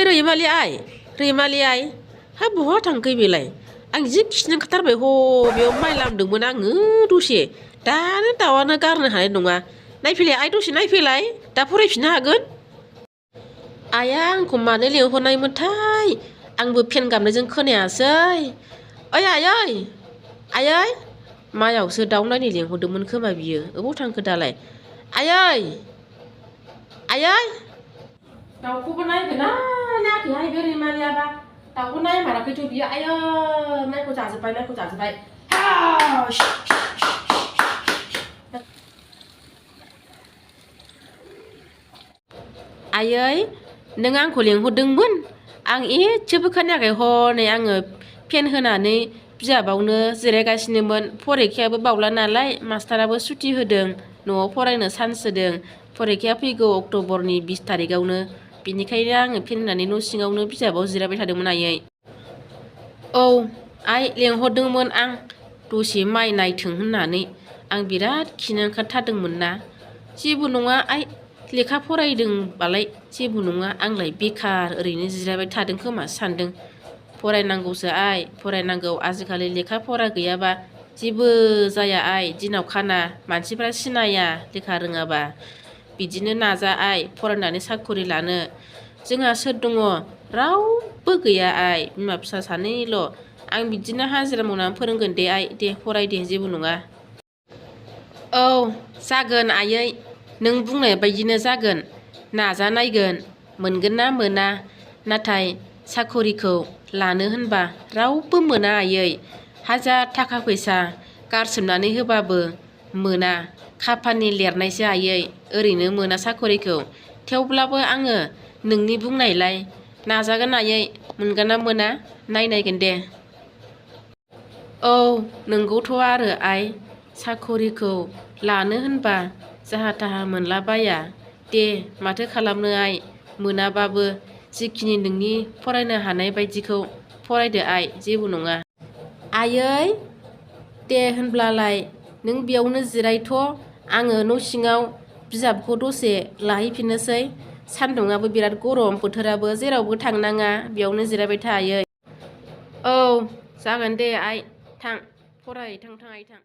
रैमालि आइ हा बहा थांखो बेलाय आं जि खिनो ओंखारथारबाय ह बेयाव माइ लामदोंमोन आङो दसे दानो दाउआनो गारनो हानाय नङा नायफैलाय आइ दसे नायफैलाय दा फरायफिननो हागोन आइया आंखौ मानो लेंहरनायमोनथाय आंबो फेन गाबनायजों खोनायासै ओइ आयै माइयावसो दाउ नायनो लेंहरदोंमोन खोमा बियो अबाव थांखो दालाय आयै दाउखौबो नायगोना नायाखैहाय बे रैमालियाबा दाउखौ नायमाराखैथ' बियो आयै माइखौ जाजोब्बाय आयै नों आंखौ लेंहरदोंमोन आं एसेबो खोनायाखै हनै आङो फेन होनानै बिजाबावनो जिरायगासिनोमोन फरिखायाबो बावला नालाय मास्टाराबो सुटि होदों न'आव फरायनो चान्स होदों फरिखाया फैगौ अक्ट'बरनि 20 तारिखआवनो बिनिखायनो आङो फेन होनानै न' सिङावनो बिजाबाव जिरायबाय थादोंमोन आयै औ आइ लेंहरदोंमोन आं दसे माइ नायथों होननानै आं बिराद खिनो ओंखारथारदोंमोन ना जेबो नङा आइ लेखा फरायदोंबालाय जेबो नङा आंलाय बेखार ओरैनो जिरायबाय थादों खोमा सान्दों फरायनांगौसो आइ फरायनांगौ आजिखालि लेखा फरा गैयाबा जेबो जाया आइ दिनाव खाना मानसिफ्रा सिनाया लेखा रोङाबा बिदिनो नाजा आइ फरायनानै साकरि लानो जोंहा सोर दङ रावबो गैया आइ बिमा फिसा सानैल' आं बिदिनो हाजिरा मावनानै फोरोंगोन दे आइ दे फराय दे जेबो नङा औ जागोन आयै नों बुंनाय बायदिनो जागोन नाजानायगोन मोनगोन ना मोना नाथाय साकरिखौ लानो होनबा रावबो मोना आयै हाजार थाखा फैसा गारसोमनानै होबाबो मोना खाफालनि लिरनायसो आयै ओरैनो मोना साकरिखौ थेवब्लाबो आङो नोंनि बुंनायलाय नाजागोन आयै मोनगोन ना मोना नायनायगोन दे औ नंगौथ' आरो आइ साकरिखौ लानो होनबा जाहा थाहा मोनलाबाया दे माथो खालामनो आइ मोनाबाबो जिखिनि नोंनि फरायनो हानाय बायदिखौ फरायदो आइ जेबो नङा आयै दे होनब्लालाय नों बेयावनो जिरायथ' आङो न' सिङाव बिजाबखौ दसे लाहैफिननोसै सान्दुङाबो बिराद गरम बोथोराबो जेरावबो थांनाङा बेयावनो जिरायबाय था आयै औ जागोन दे आइ थां फराय थां आइ थां